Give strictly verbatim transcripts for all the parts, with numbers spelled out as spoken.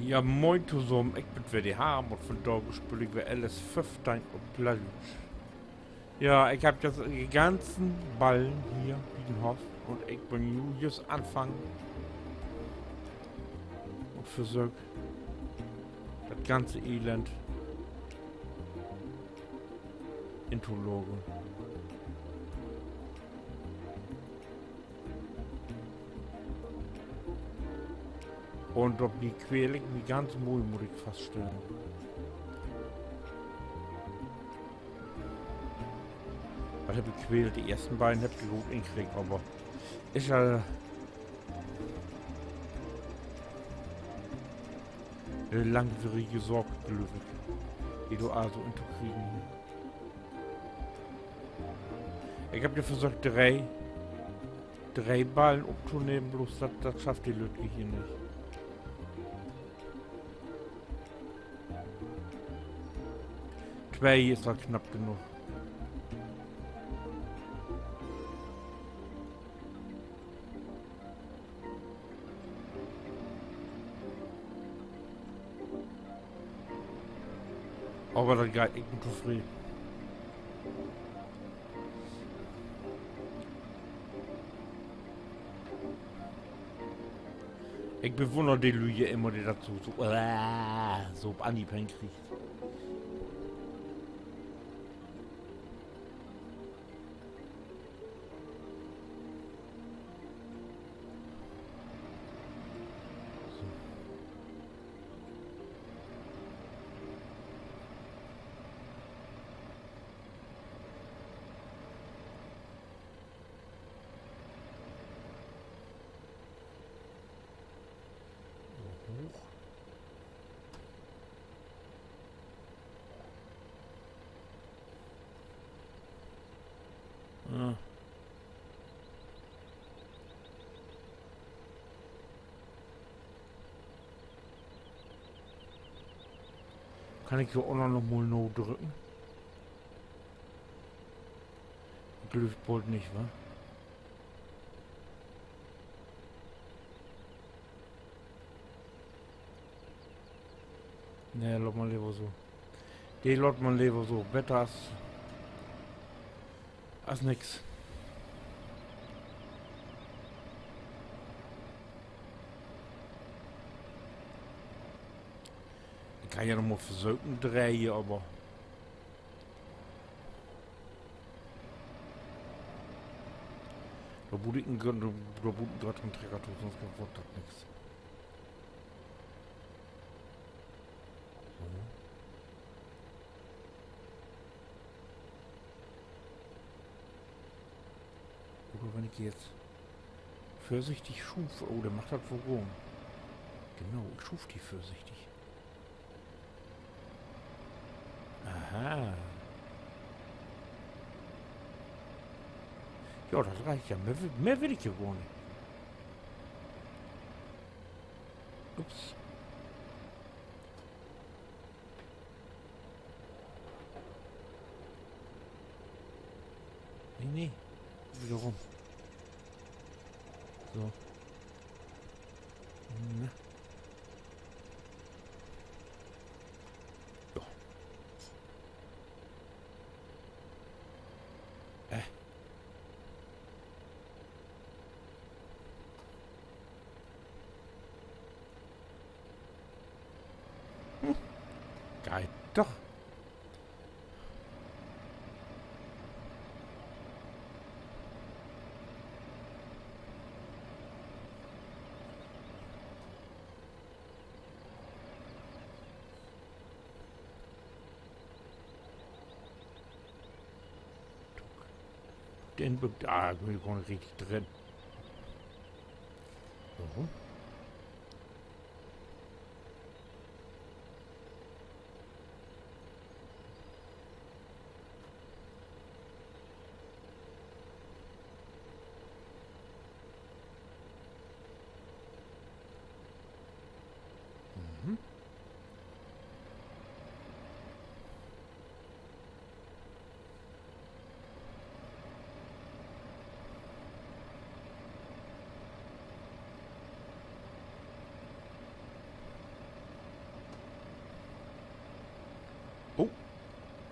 Ja, moin tosamen, ik bün weer de Harm un vundaag speel ik weer L S föffteihn op Plattdüütsch. Ja, ik hebb nu de ganzen Ballen hier bi den Hoff un ik bün nu jüst anfangen un versöök dat ganze Elend intolagern. Un dorbi quäl ik mi ganz moi, mutt ik faststellen. Wat heff ik quält? De eersten beiden heff ik goot inkregen, aver is ja 'ne langwierige Saak, glööv ik, de dor all so intokriegen. Ik heff nu versöcht, dree, dree Ballen optonehmen, bloots dat, dat schafft de Lüttke hier nich. Twee is al knapp genoog. Aver dat geiht, ik bün tofree. Ik bewunner de Lüüd ja immer, de dat so, so, äh, so op Anhieb henkriegt. So. So, hooch. Ah. Kann ik hier ok noch mal nadrücken? Ik glööv bold nich, wa? Nee, laat man lever so. De laat man lever so. Beter as, as nix. Ik kann ja noch mal versöken, dree hier, aver dor mutt ik en, dor, dor mutt ik graad en Trecker to, sünst warrt dat nix. So. Oder wenn ik jetzt vörsichtig schuuv, oh, denn mag dat woll gahn. Genau, ik schuuv de vörsichtig. Aha. Ja, dat reckt ja. Mehr wi-, mehr will ik ja gor nich. Ups. Nee, nee. Wedder rüm. So. Na. Ja. Äh. Hm. Geiht doch. Den be-, ah, ik bün gor nich richtig drin. So. Mhm.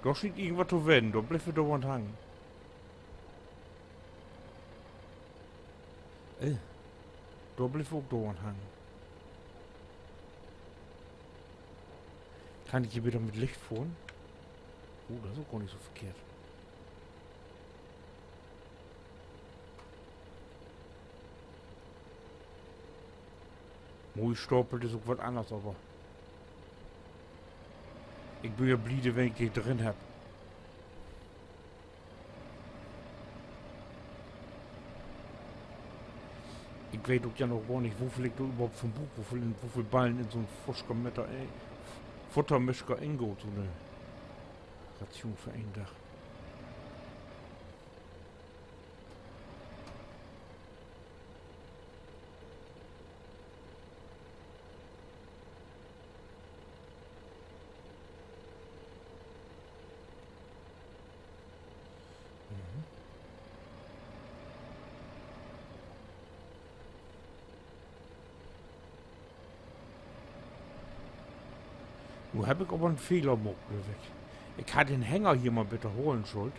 Dor schient irgendwat to ween, dor blifft he dor an hangen. Äh, dor blifft he ok dor an hangen. Kann ik hier bitte mit Licht fohren? Oh, dat is ok gor nich so verkehrt. Moi stapelt is ok wat anners, aver ik bün ja bliede, wenn ik de drin hebb. Ik weet ok ja noch gor nich, woveel ik dor överhaupt vun bruuk, woveel, woveel Ballen in so'n Fuschkametter, äh, Futtermischer ingaht, so 'ne Ration för een Dag. Mhm. Nu hebb ik aver en Fehler maakt, glööv ik. Ik harr den Hänger hier mal beter halen schullt.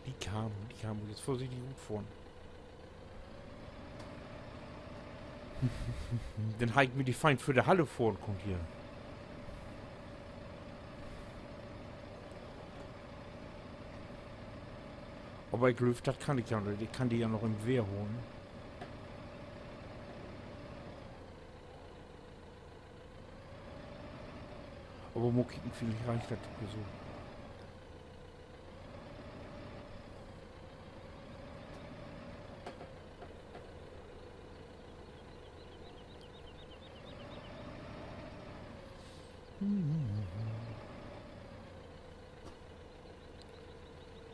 De Kamm, de Kamm, nu vörsichtig rutfohren. Denn harr ik mi de Feind vör de Halle fohren kunnt hier. Aver ik glööv, dat kann ik ja noch. Ik kann de ja noch in Wehr holen. Aver mal kieken, villicht reicht dat ok so.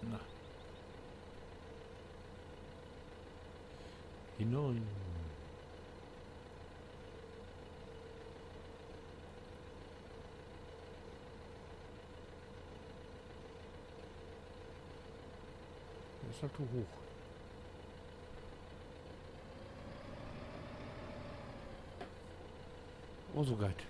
Na. Hinein. Dat is al to hooch. Oh, so geiht.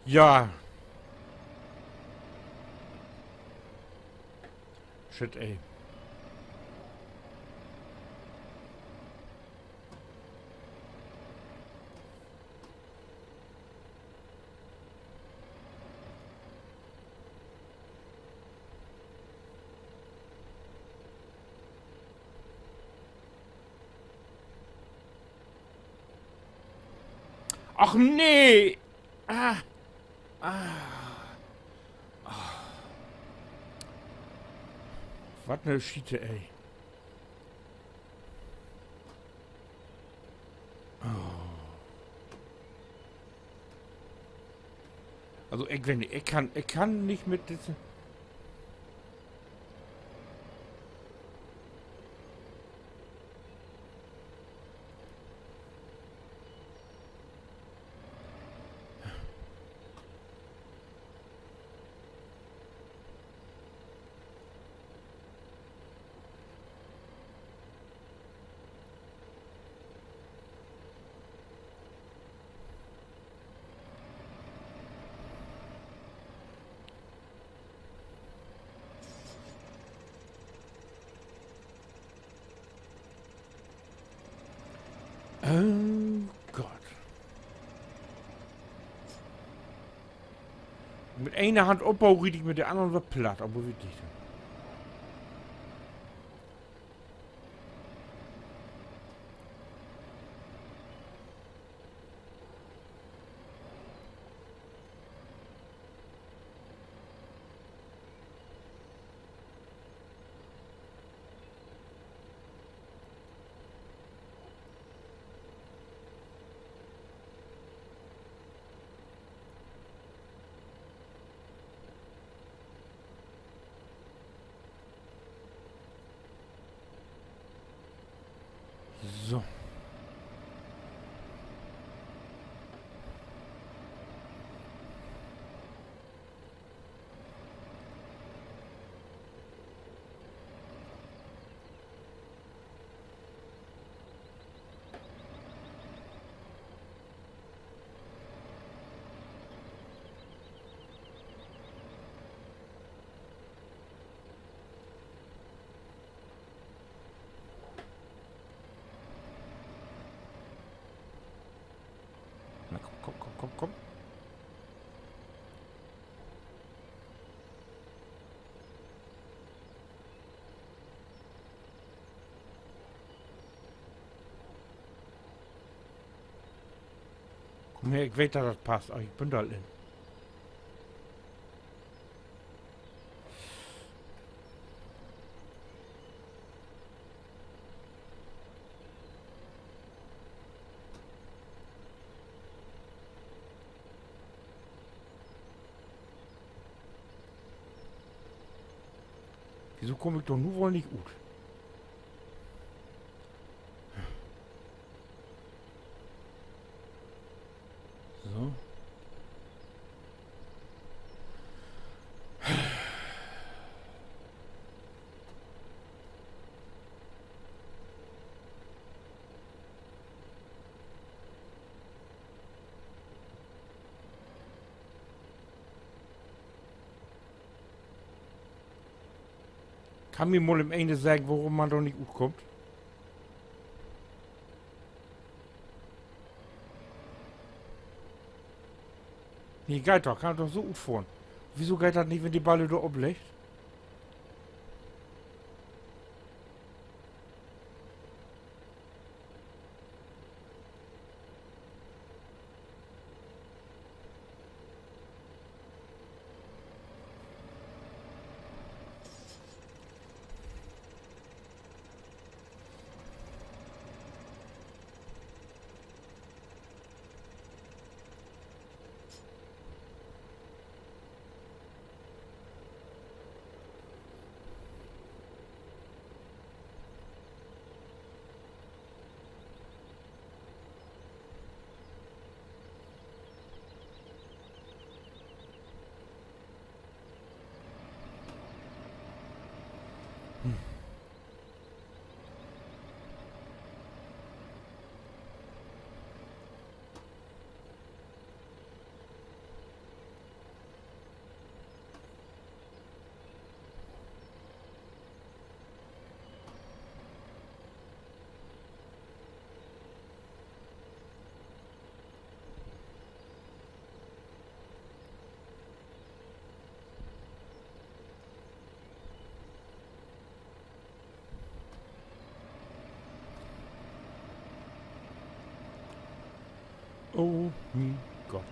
Ja. Shit, ey. Ach nee! Ah. Ah. Ah. Wat 'ne Schiete, ey. Oh. Also, ik weet nich, ik kann, ik kann nich mit disse Oh Gott. Mit ene Hand opbuen, riet ik mit de annere weer platt, aver wirklich. Nee, ik weet, dat dat passt, aver ik bün dor al in. Wieso kaam ik dor nu woll nich ut? So. Kann mi mal een seggen, worüm man dor nich utkummt? Nee, geiht doch, kann doch so utfohren. Wieso geiht dat nich, wenn de Balle dor op liggt? Oh, mien Gott.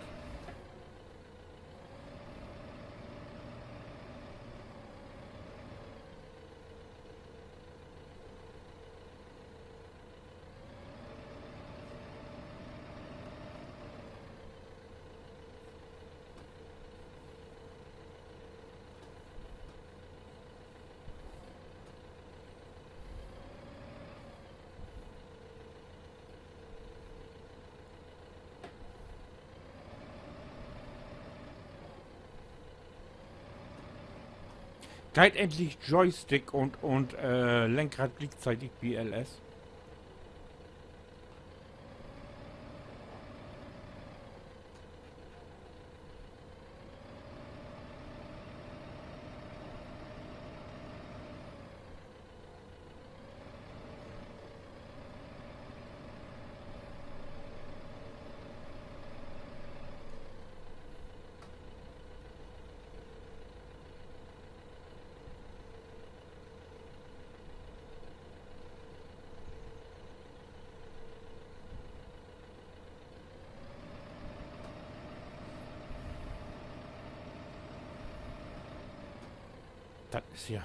Geiht endlich Joystick un, un, äh, Lenkrad gliekzeitig bi L S? Dat is ja.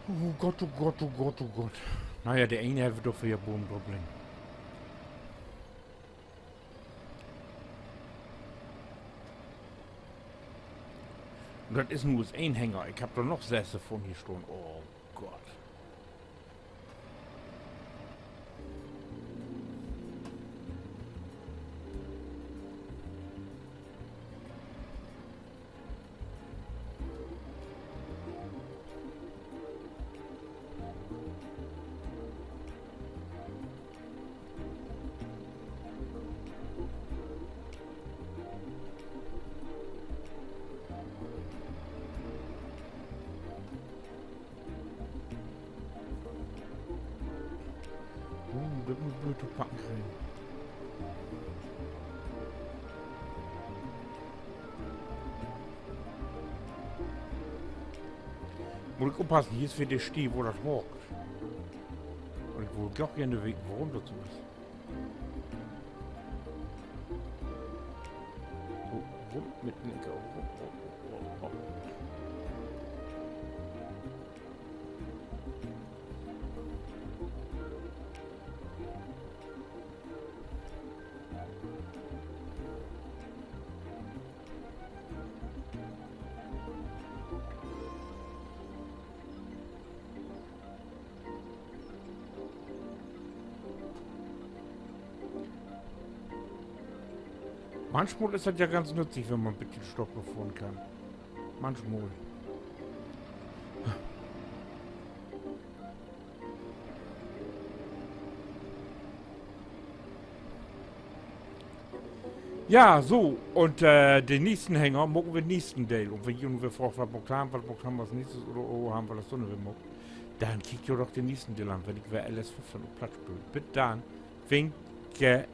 Oh Gott, oh Gott, oh Gott, oh Gott. Na ja, de ene hett doch weer Boom dor liggen. Un dat is nu us een Hänger. Ik hebb dor noch sess vun hier stahn. Oh Gott. kriegen. Mutt ik oppassen, hier is weer de Stee, wo dat haakt. Un ik wull doch geern weten, worüm dat so is. So, rund mit Lenker, rund, rund, rund, rund, rund. Manchmal is dat ja ganz nützlich, wenn man 'n beten Stock beföhren kann. Manchmal. Ja, so, un, äh, den nächsten Hänger maken wi in'n nächsten Deel. Un wenn ji nu weer fraagt, wat maakt wi denn, wat maakt wi as nächstes oder, oh, hebbt wi dat denn weer maakt, denn kiekt jo doch den nächsten Deel an, wenn ik weer L S föffteihn op Platt speel. Bit denn. Winke.